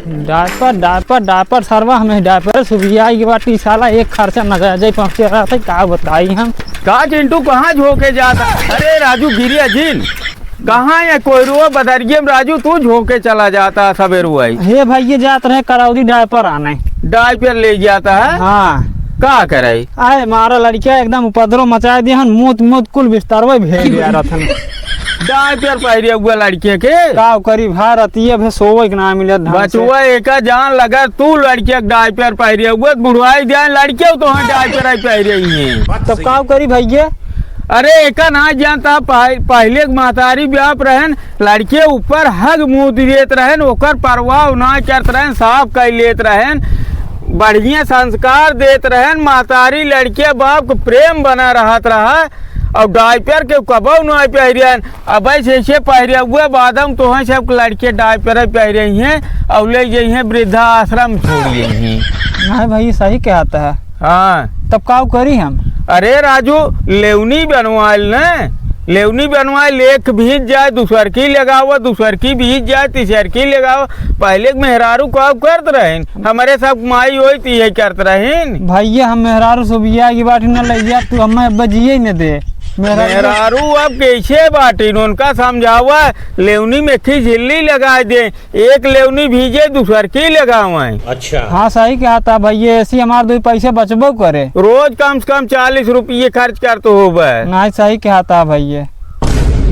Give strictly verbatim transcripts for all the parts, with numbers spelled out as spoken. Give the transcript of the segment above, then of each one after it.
डायपर, डायपर, डायपर, सरवा हमें डायपर सुबियाई के बाटी साला, एक खर्चा न जाए, जाए पहुँचे रहते, का बताई हम। का चिंटू, कहाँ झोंके जाता? अरे राजू, गिरिया जिन, कहाँ है कोयरुआ बदरिये में राजू, तू झोंके चला जाता सबेरुआ ही? हे भइया, जात रहे करौदी डायपर आने। डायपर ले जाता है? हाँ। का करे? आए मारा लड़किया एकदम उपद्रव मचाए दिए हन, मूत मूत कुल बिस्तरवे भेज दिया रहत हन। डायपर पहिरे हुआ लड़के के? का करी भारत, ये भे सोवे के ना मिले ढंग से। बचवा एका जान लगा, तू लड़के के डायपर पहिरे हुआ, बुढ़वाई जाए लड़के तो हाँ डायपर आई पहिरे ही हैं। तब का करी भइया? अरे एका ना जानता, पह-, पहिले के महतारी बाप रहन, लड़के ऊपर हग मूत देत रहन, ओकर परवाह ना करत रहन, साफ कर लेत रहन, बढ़िया संस्कार देत रहन। महतारी लड़के बाप के प्रेम बना रहत रहा, और डायपर के कबो ना पहिरियन। अब ऐसे ऐसे पहिरे हुए बादम तो हैं सब लड़के डायपर पहिरे ही हैं, और ले जाई हैं वृद्धाश्रम छोड़ गई हैं। नहीं भाई, सही कहता है। हाँ। तब का करी हम? अरे राजू, लेवनी बनवाइल न, लेवनी बनवाइल, एक भीज जाए, दूसर की लगावा, दूसर की भीज जाए, तीसर की लगावा। पहिले के मेहरारू का करत रहेन, हमरे सब माई होई त यही करत रहेन। भइया, हम मेहरारू सुबिया की बाटी न ले जा, तू हमें अब जिए ही न दे। मेहरारू मेहरारू अब कैसे बाटी, उनका समझावा, लेवनी में खी झिल्ली लगाए दे, एक लेवनी भीजे, दूसर की लगावे। अच्छा। हाँ, सही कहता भइया, ऐसी हमार दो पैसे बचबो करे। रोज कम से कम चालीस रुपये खर्च करत होबे। नहीं, सही कहता भइया।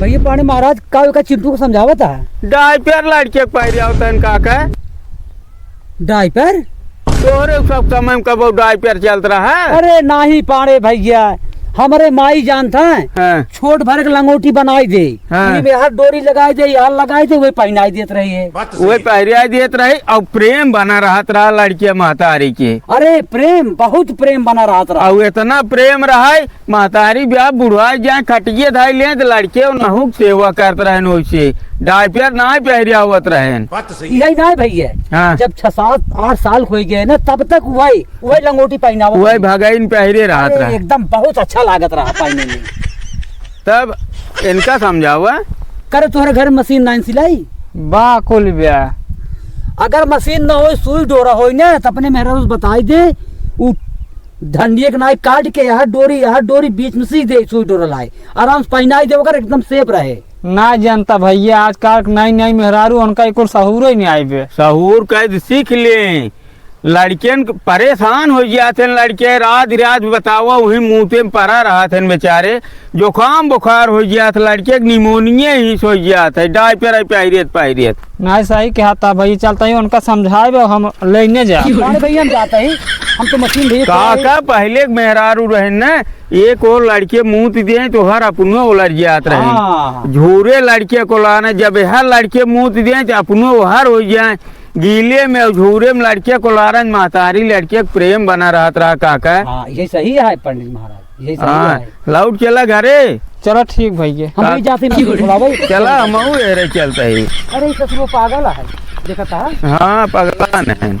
भइया पांडे महाराज, का का चिंटू को समझावत है? डायपर लड़के के पहिरे आवत हैं, का का? डायपर? तोहरे सब समय में कबो डायपर चलत रहा? अरे नाही पांडे भइया, हमरे माई जानत हैं, हाँ। छोट भर के लंगोटी बनाई दे, हाँ। इन्हीं में हर डोरी लगाई दे, यार लगाई दे, वही पहिनाई देत रही है। बात तो वही सही है। पहिराई देत रही, और प्रेम बना रहत रहा लड़के महतारी के। अरे प्रेम, बहुत प्रेम बना रहत रहा। और इतना प्रेम रहा, महतारी ब्याह बुढ़वा जाए, खटिए धाई ले, तो लड़के उनहु के सेवा करत रहन, वैसे डायपर ना पहिरावत रहन। बात तो सही है। यही ना भइया, हाँ। जब छह, सात, आठ साल हो गए ना, तब तक वही, वही लंगोटी पहिनावत वही रही। भगइन पहिरे रहत अरे, रहा। एकदम बहुत अच्छा लागत रहा पहिने में। तब इनका समझावा। करे तोहरे घर मशीन नाइन सिलाई? बा कुल ब्या। अगर मशीन न होई, सुई डोरा होई ना, तो अपने मेहरारू से बताई दे, उ धनिये के नाई काट के यहाँ डोरी, यहाँ डोरी बीच में सी दे, सुई डोरा लाए, आराम से पहिनाई दे, ओकर एकदम सेफ रहे। ना जानता भइया, आजकल के नई नई मेहरारू, उनका एको सहूर ही नहीं आइबे। सहूर कैद सीख ले। लड़कियन क-, परेशान हो जात हैं लड़के, रात रात बतावा, वही मूते में परा रहत हैं बेचारे, जुकाम बुखार हो जात, लड़के के निमोनिया ही हो जात है, डायपर है पहिरियत पहिरियत। नहीं, सही कहता भाई, चलता ही उनका समझाए, हम लेने जाए। अरे भैया, हम जाते ही, हम तो मशीन भैया का, चलाए। का पहले के मेहरारू रहे न, एक और लड़के मूत दिए तो हर अपनो उलर जात रहे। हाँ। झूरे लड़के को लाने, जब हर लड़के मूत दिए तो अपनो हर हो जाए। गीले में और झूरे में लड़के को लारन, महतारी लड़के के प्रेम बना रहत रहा काका। हाँ, ये सही है पंडित महाराज, ये सही हाँ, है। लौट चला घरे। चला ठीक भैया। हम का-, भी जाते हैं, मशीन बुलावे। चला, हम एरे चलते ही। अरे, ये ससुरो पागल है, देखता है। हाँ, पगला नहीं।